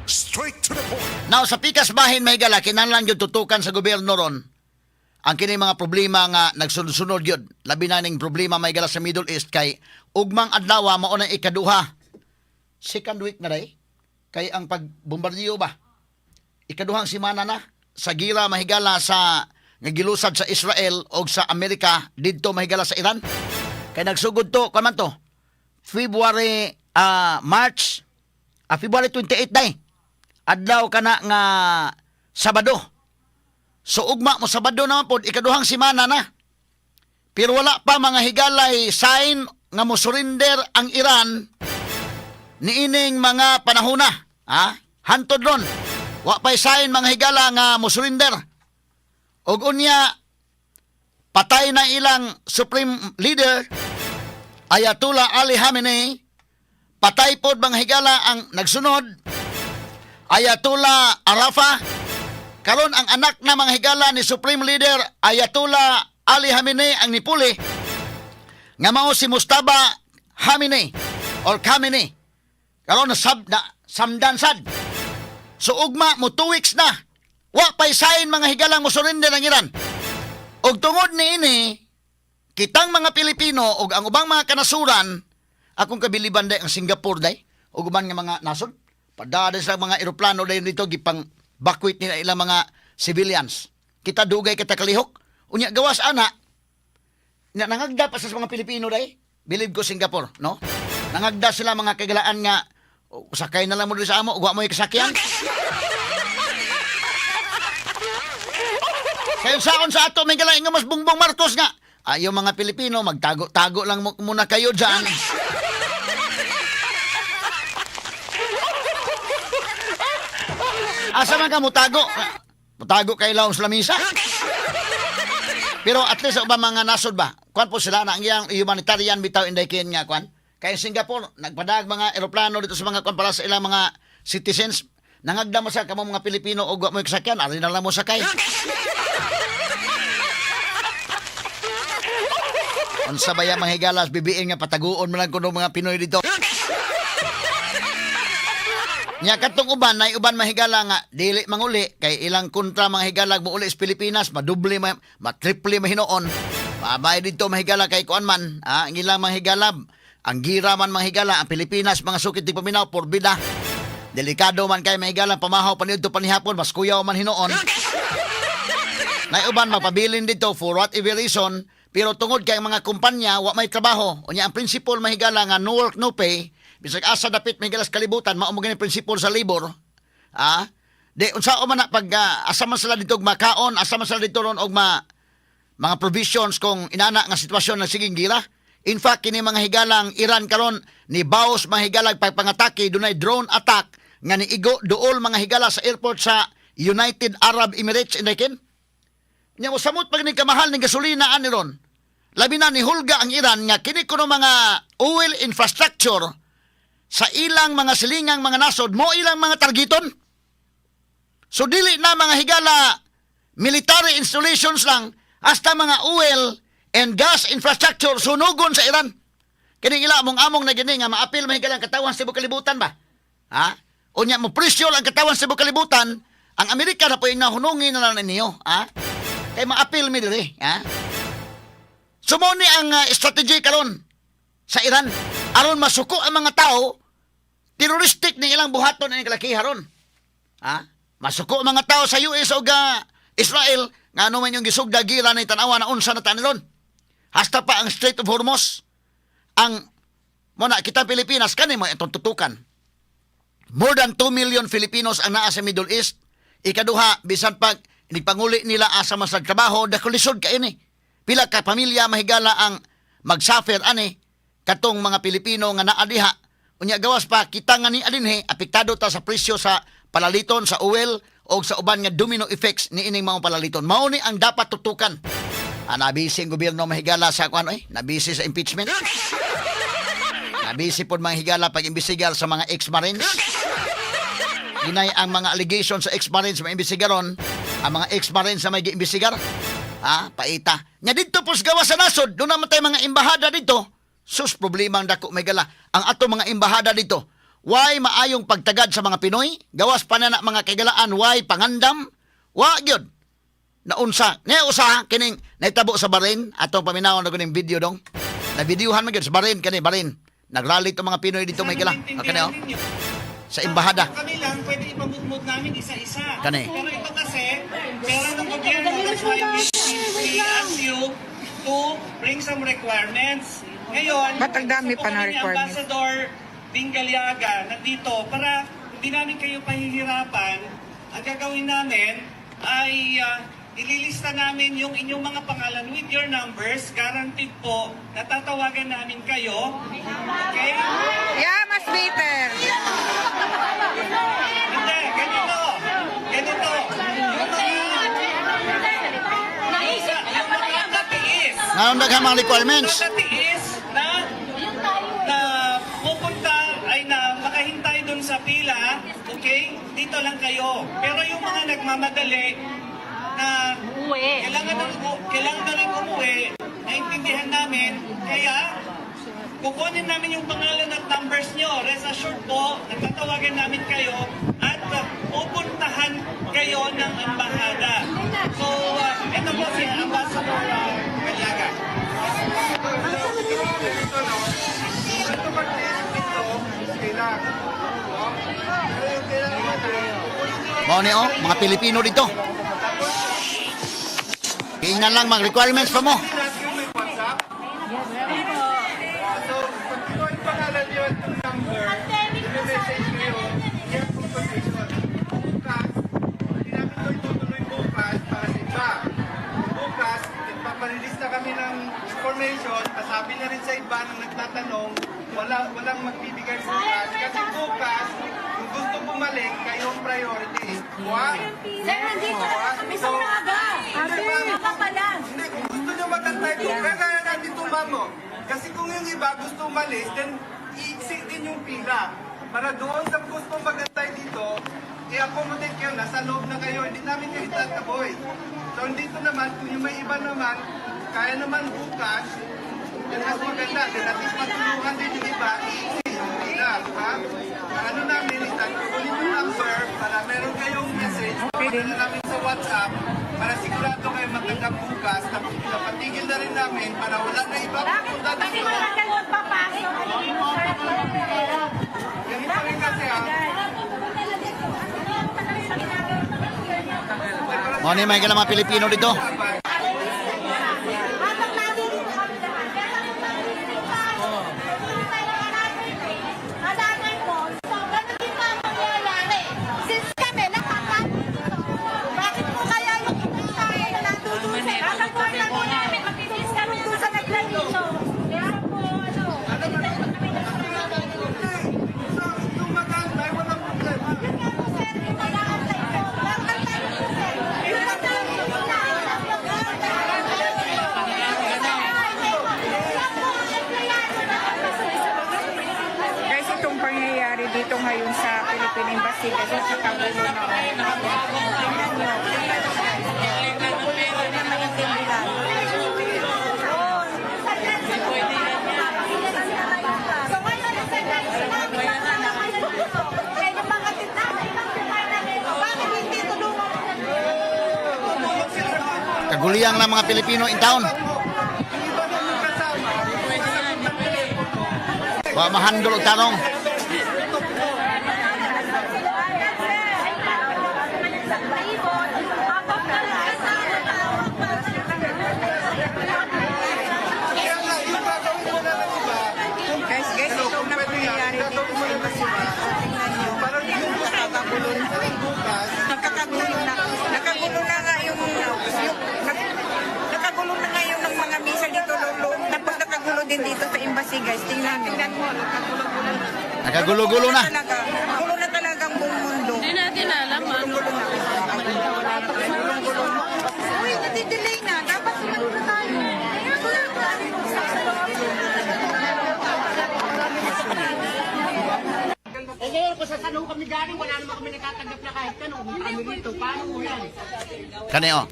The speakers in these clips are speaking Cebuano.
Straight to the point. Now, sa pikas bahin, mga higala, kinahanglan gyud tutukan sa gobyerno ron ang kini mga problema nga nagsunod-sunod yun. Labi na ning problema, mga higala, sa Middle East kay ugmang adlaw mao na ikaduha. Second week na day kay ang pagbombardiyo ba? Ikaduhang semana na sa gira, mga higala, sa nga gilusad sa Israel o sa Amerika didto, mga higala, sa Iran. Kay nagsugod to, kuan man to? February, March, February 28 day. Adlaw kana nga Sabado. So ugma mo Sabado naman pod ikaduhang semana na. Pero wala pa, mga higalay, sign nga mo surrender ang Iran niining mga panahona. Ha? Hantod ron. Wa pa'y sign, mga higala, nga mo surrender. Og unya patay na ilang supreme leader, Ayatollah Ali Khamenei, patay pod, mga higala, ang nagsunod, Ayatollah Arafa. Karon ang anak na, mga higala, ni Supreme Leader Ayatollah Ali Khamenei ang nipuli nga mao si Mojtaba Khamenei or Khamenei. Karon sab na samdan sad. So ugma mo 2 weeks na. Wa pay sign, mga higalang, mo surrender ang Iran. Og tungod niini, kitang mga Pilipino ug ang ubang mga kanasuran, akong kabiliban day ang Singapore day ug uban nga mga nasod. Padada sa mga eroplano day dito, gipang bakwit nila ilang mga civilians. Kita dugay kita kalihok. Unya gawas ana, na nangagda pa sa mga Pilipino day. Bilib ko Singapore, no? Nangagda sila, mga kagalaan, nga "Oh, sakay na lang mo diri sa amo, ugwa mo yung kasakyan." Kayo saon sa ato may galain nga mas Bongbong Marcos nga. Ayo mga Pilipino, magtago-tago lang muna kayo dyan. Asa man ka mutago? Mutago kay lawom sa lamisa? Pero at least sa ubang mga nasod ba? Kuan po sila na ang iyang humanitarian bitaw, inday kin nga kuan. Kay Singapore nagpadag mga eroplano dito sa mga kuan para sa ilang mga citizens. Nangagda mo sa kamo mga Pilipino og wa mo sakyan, ari na lang mo sakay. Unsa ba yang mga higalas bibiin nga pataguon man lang kuno mga Pinoy dito? Nya katong uban nay uban mahigala nga dili manguli kay ilang kontra, mga higala, muuli sa Pilipinas, madoble ma, matriple mahinoon. Babay dito, mahigala, kay kuan man ang ilang mga higala, ang gira man, mga higala, ang Pilipinas, mga sukit di paminaw porbida. Delikado man kay, mahigala, pamahaw panidto panihapon, mas kuyaw man hinuon. Nay uban mapabilin dito for whatever reason, pero tungod kay ang mga kumpanya wa may trabaho. Unya ang principle, mahigala, nga no work, no pay, bisag asa dapit, mahigala, sa kalibutan, mao mo gani principle sa labor. Ah, di unsa man na pag asa man sila dito og makaon, asa man sila dito ron og ma mga provisions kung inana nga sitwasyon ng siging gira. In fact, kini, mga higalang, Iran karon ni baos, mga higalag, pagpangatake, dunay drone attack nga niigo duol, mga higala, sa airport sa United Arab Emirates, inday. Nya mo samot pag ni kamahal ning gasolina ani ron. Labi na ni hulga ang Iran nga kini kuno mga oil infrastructure sa ilang mga silingang mga nasod mo ilang mga targeton. So dili na, mga higala, military installations lang, hasta mga oil and gas infrastructure sunugon sa Iran. Kini ila among among na gini nga maapil, mga higala, ang katawan sa tibuok kalibutan ba? Ha? Unya mo presyo ang katawan sa tibuok kalibutan, ang Amerika na po yung nahunungin na lang ninyo, ha? Kay maapil mi diri, ha? So mo ni ang strategy karon sa Iran aron masuko ang mga tao, terroristic ni ilang buhaton ang kalakiha ron. Ha? Masuko ang mga tao sa US o Israel nga ano man yung gisugda gira ni tanawa na unsa na tanilon. Hasta pa ang Strait of Hormuz. Ang mo na kita Pilipinas kani mo itong tutukan. More than 2 million Filipinos ang naa sa Middle East. Ikaduha, bisan pag nagpanguli nila asa man sa trabaho, dako lisod ka ini. Pila ka pamilya, mahigala, ang magsuffer ani katong mga Pilipino nga naa diha. Unya gawas pa kita nga ni adinhi apektado ta sa presyo sa palaliton sa oil o sa uban nga domino effects ni ining mga palaliton. Mao ni ang dapat tutukan. Nabisi ang gobyerno, mahigala, sa kuan oy, nabisi sa impeachment. Nabisi pod, mga higala, pag-imbestigar sa mga ex-marines. Ginay ang mga allegation sa ex-marines maimbestigaron, ang mga ex-marines sa may giimbestigar. Ha, paita. Nya didto po sa gawas sa nasod, doon naman tayo mga embahada dito. Sus, problema ang dako, mahigala. Ang ato mga embahada dito, Why maayong pagtagad sa mga Pinoy? Gawas pa na mga kahigalaan, why pangandam? Wa gyud. Naunsa? Nga usa kining nahitabo sa Bahrain, atong paminawon na kuning video dong. Na videohan man gyud sa Bahrain kani, Bahrain. Nagrally itong mga Pinoy dito, may Sana higala. maintindihan Kani oh, ninyo. sa embahada. Kami lang, pwede ipamutmut namin isa-isa. Kani. Pero ito kasi, pera ng gobyerno, that's why we ask you to bring some requirements. Ngayon, Ba't ang dami gusto po pa na kami ni requirements? Ambassador Bing Galiaga nandito para hindi namin kayo pahihirapan. Ang gagawin namin ay ililista namin yung inyong mga pangalan with your numbers. Guaranteed po, natatawagan namin kayo. Okay? Yeah, mas better. Hindi, ganito. Ganito. Naisip nila Yung pala mga yan. katiis. Ngayon daghang mga requirements. Yung katiis na na pupunta ay na makahintay dun sa pila, okay? Dito lang kayo. Pero yung mga nagmamadali na Uwi. kailangan na rin umuwi, naintindihan namin. Kaya kukunin namin yung pangalan at numbers nyo. Rest assured po, nagtatawagan namin kayo at pupuntahan kayo ng ambahada. So, ito po si Ambassador Galiaga. Mao ni oh, mga Pilipino dito. Tingnan lang mga requirements pa mo. Lahat yung may WhatsApp? So, pag kinuha yung pangalan niyo at yung number, i-message kayo, get information. Bukas, hindi namin ito itutuloy bukas para sa iba. Bukas, nagpaparelease na kami ng information, pasabi na rin sa iba nang nagtatanong, walang magbibigay bukas. Kasi bukas, kung gusto bumalik, kayo ang priority. Wa? Sir, nandito na kami sa umaga. Hindi, ma'am. Umaga pa lang. Hindi, kung gusto nyo magantay ko, kaya natin ito, ma'am, oh. Kasi kung yung iba gusto umalis, then iiksi din yung pila. Para doon sa gusto magantay dito, i-accommodate kayo, nasa loob na kayo, hindi namin kayo tataboy. So, dito naman, kung yung may iba naman, kaya naman bukas, then mas maganda. Then at least matulungan din yung iba, iiksi yung pila, ha? Ang ano namin is that kukunin yung number para meron kayong message, papadala namin sa WhatsApp para sigurado kayo matanggap bukas. Tapos pinapatigil na rin namin para wala na iba pupunta Kasi dito. matagal magpapasok. Ganito rin kasi ah. Mao ni may mga Pilipino dito. Habang nandito kami lahat, kaya kung nandito tayo, hindi tayo another call, so ganun din pa ang mangyayari. Since kami, nakakapit dito, bakit po kaya yung ibang tao na nandun sa kakapit na po namin, magtitis kami doon sa naglalito. Kaya po, ano, So, yung mag-antay, walang problema. Yun nga po, sir, yung nag-aantay po. Nag-aantay po, sir. Yung nag-aantay po, Guys, itong pangyayari dito ngayon sa Philippine Embassy kasi nagkakagulo na. Tingnan nyo. Tingnan nyo, guys. Hindi na maintindihan. So ngayon, nasa sinabi pa nga naman dito, kaya yung mga tindahan, ibang department, bakit hindi tulungan? Kaguliyang lang mga Pilipino in town. Yung iba namin kasama, sasagot ng telepono. Wa mahandol og tarong. Kaya nga, yung gagawin mo na ng iba, kung Guys, guys, ano, ito kung na pwede nga, pangyayari dito gagawin mo sa na ng embassy. iba, Tingnan nyo. parang yung Nakakagulo na. bukas, Nakakagulo na. Nakagulo na nga yung nakagulo na nga yung ng mga misa dito lolo. Tapos nakagulo din dito sa embassy, guys. Tingnan nyo. Nakagulo-gulo na. Talaga. Gulo na talaga ang buong mundo. Hindi natin alam ano. Gulo na. Gulong-gulo na. Uy, natidelay na. Dapat sumunod na tayo. Sumunod na. Eh ngayon, kung sa saan ho kami galing, wala naman kami natatanggap na kahit ano. Kami rito, paano ho yan? Kani oh.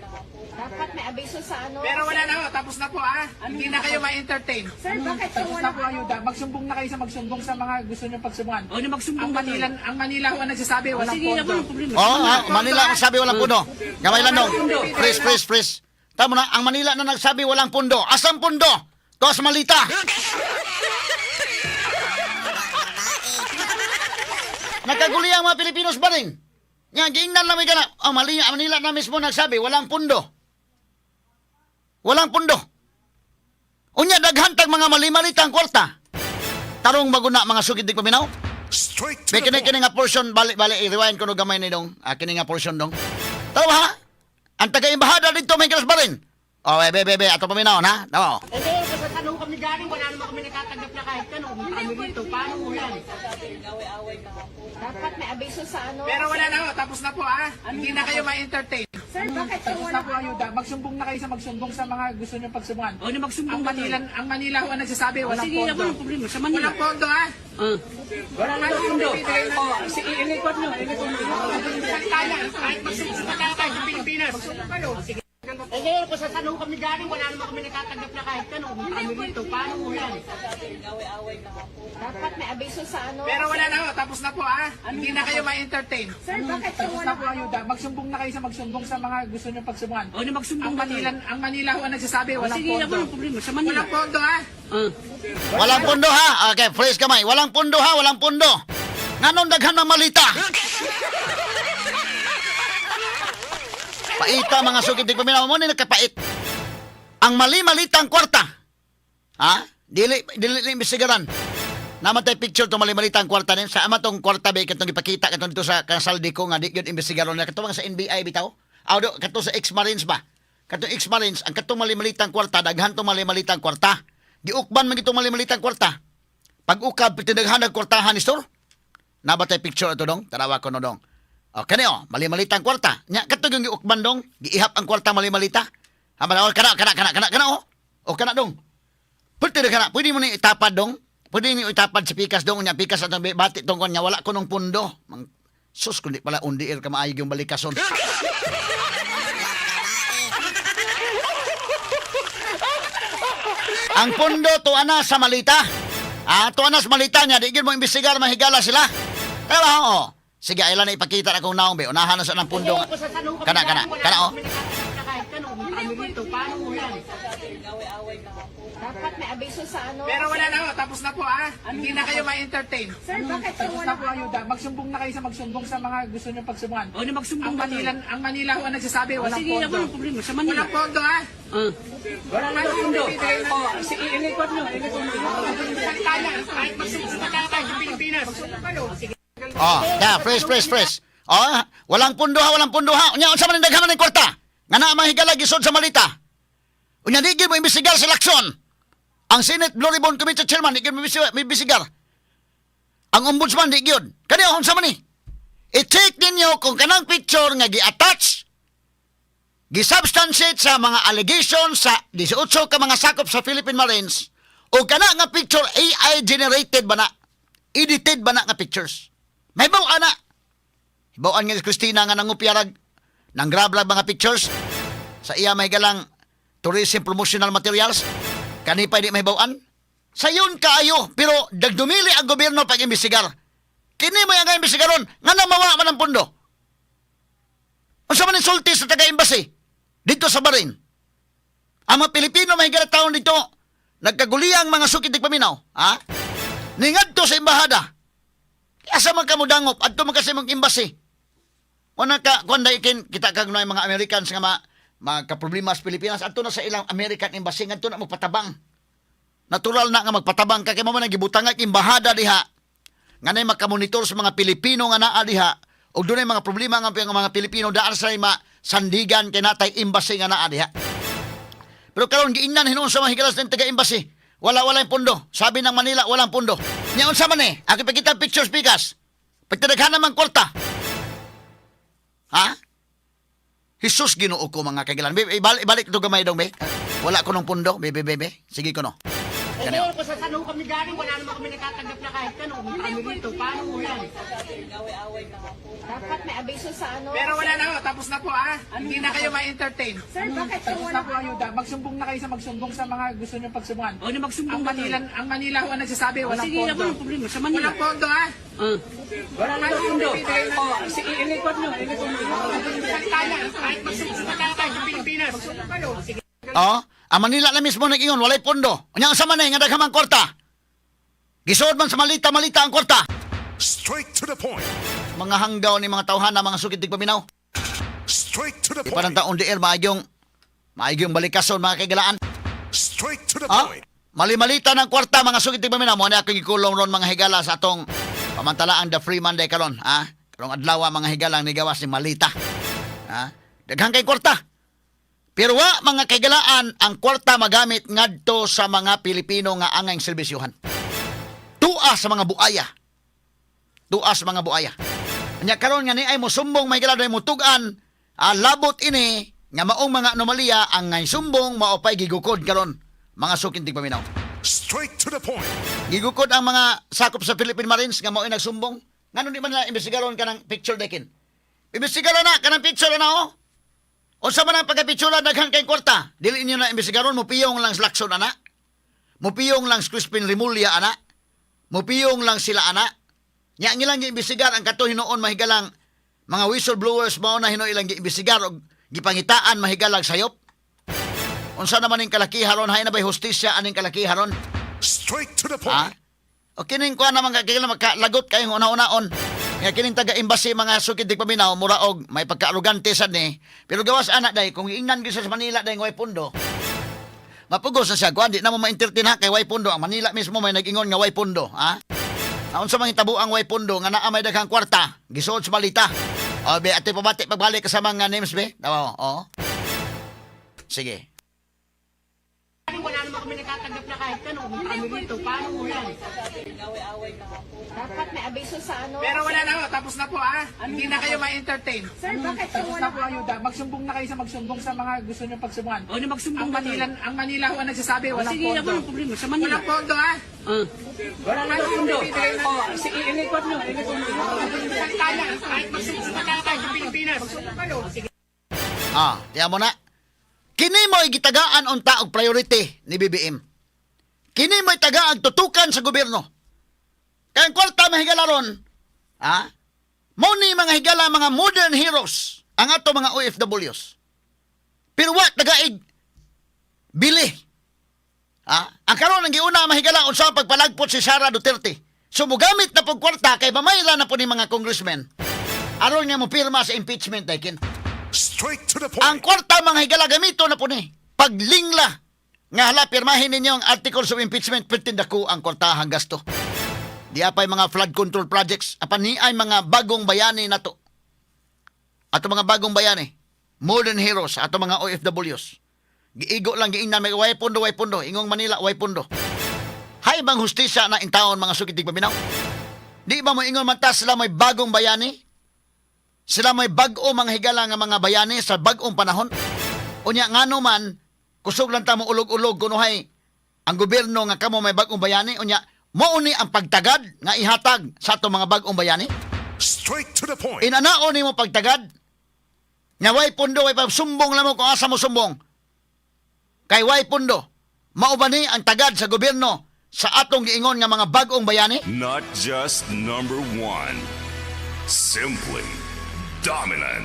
Dapat may abiso. abiso sa ano. Pero wala na ho, tapos na po ah. Hindi na kayo ma-entertain. Sir, bakit po Tapos wala na po ayuda. Magsumbong na kayo sa magsumbong sa mga gusto nyo pagsumbungan. O, na magsumbong Ang na Manila, ang Manila ho ang nagsasabi, walang Sige, pondo. ako ng problema. Oh, ha, Manila ang sabi walang pundo. Gamay lang dong. Freeze, freeze, freeze. Tama na, ang Manila na nagsabi walang pundo. Asang pundo? Tos malita. Nakaguli ang mga Pilipinos ba rin? Nga, giingnan lang may gana. Ang Manila, ang Manila na mismo nagsabi, walang pundo. Walang pundo. Unya, daghan tag mga mali-malitang kwarta. Tarong maguna mga sugid di paminaw. Straight to May the kini point. kini nga portion balik balik i-rewind ko no gamay ni dong. Ah, kini nga portion dong. Tama ha? Ang taga-embahada dito may galas ba rin? Oh, be be be ato paminaw na. Tama. Eh ngayon, kung sa saan ho kami galing, wala naman kami natatanggap na kahit ano. Pumunta kami rito, paano ho yan? Dapat may abiso sa ano. Pero wala na ho, tapos na po ah. Hindi na kayo ma-entertain. Sir, bakit po Tapos wala na po ayuda. Magsumbong na kayo sa magsumbong sa mga gusto nyo pagsumbungan. O, na magsumbong Ang na Manila, ang Manila ho ang nagsasabi, walang Sige, pondo. ako ng problema. Sa Manila. Walang pondo ah. Ah. Wala na pondo. O, sige, ilikot nyo. Ilikot nyo. Kahit magsumbong pa tayo sa Pilipinas. Eh ngayon, kung sa saan ho kami galing, wala naman kami natatanggap na kahit ano. Pumunta kami rito, paano ho yan? Dapat may abiso sa ano. Pero wala na ho, tapos na po ah. Hindi na kayo ma-entertain. Sir, bakit po Tapos wala na po ayuda. Magsumbong na kayo sa magsumbong sa mga gusto nyo pagsumbungan. O, na magsumbong Ang na Manila, ang Manila ho ang nagsasabi, walang Sige, pondo. ako ng problema. Sa Manila. Walang pondo ah. Ah. Walang pundo ha. Okay, freeze kamay. Walang pundo ha, walang pundo. Nganong daghan ng malita? Paita mga sugid di paminaw mo ni nagkapait. Ang mali-malitang kwarta. Ha? Dili dili ni imbestigaran. Namatay picture to mali-malitang kwarta nin. Sa ama tong kwarta ba katong gipakita katong dito sa kasaldi ko nga di gyud imbestigaron na katong mga sa NBI bitaw. Aw do kato sa ex-Marines ba? Katong ex-Marines ang katong mali-malitang kwarta daghan tong mali-malitang kwarta. Giukban man gitong mali-malitang kwarta. Pag ukab pitindaghan ang kwartahan ni sir. Nabatay picture ato dong, tanawa ko no dong. O kani o, mali-malitang kwarta. Nya kato yung giukban dong, giihap ang kwarta mali-malita. Ha ba kana kana kana kana kana o. O kana dong. Pwede na kana, pwede mo ni itapad dong. Pwede ni itapad sa pikas dong, nya pikas atong bati tong kon nya wala ko nung pundo. Mang sus kundi pala undiir ka maayo yung balikason. Ang pundo tuwa na sa malita. Ah, tuwa na sa malita niya. Di gyud mo imbestigar, mahigala sila. Pero oo. Sige, ilan na ipakita na kung naong be. Unahan na sa ng pundo. Ngayon, kung sa saan ho kami Kana, kana, galing, wala kana, naman oh. kami natatanggap na kahit ano. Pumunta kami rito, paano ho yan? Dapat may abiso sa ano. Pero wala na ho, tapos na po ah. Hindi na kayo ma-entertain. Sir, bakit po Tapos wala na po ayuda. Magsumbong na kayo sa magsumbong sa mga gusto nyo pagsumbungan. O, na magsumbong Ang na Manila, ang Manila ho ang nagsasabi, walang Sige, pondo. ako ng problema. Sa Manila. Walang pondo ah. Ah. Wala na pondo. O, sige, ilikot nyo. Ilikot nyo. Kahit magsumbong pa tayo sa Pilipinas. Oh, yeah, fresh, fresh, fresh. Oh, walang pundo ha, walang pundo ha. Unya, unsa man ang daghan man ang kwarta? Nga na mahigala gisod sa malita. Unya, di gyud mo imbestigar sa Lacson. Ang Senate Blue Ribbon Committee Chairman, di gyud mo imbestigar. Ang Ombudsman, di gyud. Kani, unsa man ni? I-check ninyo kung kanang picture nga gi-attach, gi-substantiate sa mga allegations sa 18 ka mga sakop sa Philippine Marines, o kana nga picture AI generated ba na? Edited ba na nga pictures? May bawa na. Bawaan nga si Christina nga nangupyarag nang grab lang mga pictures sa iya may galang tourism promotional materials kani pa di may bawaan. Sayon kaayo pero dagdumili ang gobyerno pag imbestigar. Kini may ang imbestigaron nga namawa man ang pundo. Unsa man insulti sa taga-embassy dito sa Bahrain? Ang mga Pilipino may taon dito nagkaguliyang mga sukit di paminaw, ha? Ningadto sa embahada. Asa man ka mo dangop adto man kasi mong embassy. Wala ka kuan dai kin kita kag mga Americans nga ma magkaproblema sa Pilipinas adto na sa ilang American embassy ngadto na magpatabang. Natural na nga magpatabang ka kay mao man ang gibutang ang embahada diha. Nga nay makamonitor sa mga Pilipino nga naa diha ug dunay mga problema nga mga Pilipino daan sa ma sandigan kay natay embassy nga naa diha. Pero karon giingnan hinuon sa mga higalas ng taga-embassy. Wala wala yung pundo. Sabi ng Manila walang pundo. Nya unsa man eh? Ako ipakita ang pictures pikas. Pagtadaghan naman kwarta. Ha? Jesus Ginoo ko mga kagilan. Be, ibalik, ibalik to gamay dong be. Wala ko nung pundo, bebe bebe. Sige ko no. Eh ngayon, kung sa saan ho kami galing, wala naman kami natatanggap na kahit ano. Pumunta kami rito. Paano ho yan? Dapat may abiso sa ano. Pero wala na ho, tapos na po ah. Hindi na kayo ma-entertain. Sir, bakit Tapos wala na po ayuda. Magsumbong na kayo sa magsumbong sa mga gusto nyo pagsumbukan. O, na magsumbong Ang na Manila, ang Manila ho ang nagsasabi, walang Sige, pondo. ako ang problema. Sa Manila. Walang pondo ah. Ah. Wala na pondo. O, sige, ilikot nyo. Ilikot nyo. Kahit magsumbong pa tayo sa Pilipinas. Oh, ang Manila na mismo nag-ingon, walay pondo. Unya ang sama na nga daghan man kwarta. Gisuod man sa malita malita ang kwarta. Straight to the point. Mga hanggaw ni mga tawhana, mga sukit paminaw. Straight to the Di pa point. ng taon di air, maagyong balikason mga kaigalaan. Straight to the Ha? point. Mali-malita ng kwarta mga sukit paminaw. Mo na akong gikulong ron mga higala sa atong pamantalaang The Free Monday karon, ha? Karong adlaw mga higala ang nigawas ni Malita. Ha? Daghan kay kwarta. Pero wa mga kaigalaan ang kwarta magamit ngadto sa mga Pilipino nga angay serbisyuhan. Tua sa mga buaya. Tua sa mga buaya. Nya karon nga ni ay mosumbong may higala mo tug-an, labot ini nga maong mga anomalya ang ngay sumbong mao pay gigukod karon mga suking tigpaminaw. Straight to the point. Gigukod ang mga sakop sa Philippine Marines nga mao'y nagsumbong. Ngano di man nila imbestigaron kanang picture dekin? Imbestigaron na kanang picture na oh. Unsa man ang pagka-picture daghan kay kwarta. Dili inyo na imbestigaron mupiyong lang sa Lacson ana. Mupiyong lang sa Crispin Remulla ana. Mupiyong lang sila ana. Nya ang ilang giimbestigar ang kato hinuon mahigalang mga whistleblowers mao na hinuon ilang giimbestigar og gipangitaan mahigalang sayop. Unsa naman ning kalakiharon hay na bay hustisya aning kalakiharon? Straight to the Ha? point. O kining kuha naman kay makalagot kayong una-unaon. Nga kining taga-embassy mga sukid di paminaw mura og may pagka-arugante sad ni. Pero gawas ana day kung giingnan gyud sa Manila day nga way pondo. Mapugos na siya kuan di na mo ma-entertain ha kay way pondo ang Manila mismo may nag-ingon nga way pondo, ha? Aun sa mga hitabo ang way pondo nga naa may daghang kwarta, gisuod sa malita. O be ate pabati pagbalik ka sa mga names be. Oo. Oo. Sige. Wala naman kami natatanggap na kahit ano. Pumunta kami rito. Paano ho yan? Dapat may abiso sa ano. Pero wala na ho, tapos na po ah. Hindi na kayo ma-entertain. Sir, bakit Tapos wala na po ayuda. Magsumbong na kayo sa magsumbong sa mga gusto nyo pagsumbukan. O, na magsumbong Ang na Manila, ang Manila ho ang nagsasabi, walang Sige, pondo. ako ang problema. Sa Manila. Walang pondo ah. Ah. Wala na pondo. O, sige, ilikot nyo. Ilikot nyo. Kahit magsumbong pa tayo sa Pilipinas. Ah, tiyan mo na. Kini mo'y gitagaan unta og priority ni BBM. Kini mo'y tagaag tutukan sa gobyerno. Kaya ang kwarta mahigala ron, ha? Mo ni mga higala mga modern heroes ang ato mga OFWs. Pero wa tagaig bili. Ha? Ang karon ang giuna mahigala unsa ang pagpalagpot si Sara Duterte. So mogamit na pog kwarta kay mamayla na po ni mga congressmen. Aron nga mo pirma sa impeachment daykin. Straight to the Ang point. kwarta mga higala gamito na po ni. Paglingla. Nga hala, pirmahin ninyo ang articles of impeachment, pertin dako ang kwartahang gasto. Di apay mga flood control projects, apan ni ay mga bagong bayani nato. Ato mga bagong bayani, modern heroes, ato mga OFWs. Giigo lang giingnan may way pondo, way pondo, ingong Manila, way pondo. Hay bang hustisya na intaon mga sukit paminaw? Di ba mo ingon man ta sila may bagong bayani? Sila may bag-o mga higala nga mga bayani sa bag-ong panahon. Unya ngano man kusog lang ta mo ulog-ulog kunuhay ang gobyerno nga kamo may bag-ong bayani unya mao ni ang pagtagad nga ihatag sa ato mga bag-ong bayani. Straight to the point. Inanao nimo pagtagad. Nga way pundo way pa sumbong lang mo kung asa mo sumbong. Kay way pundo. Mao ba ni ang tagad sa gobyerno sa atong giingon nga mga bag-ong bayani? Not just number one. Simply dominant.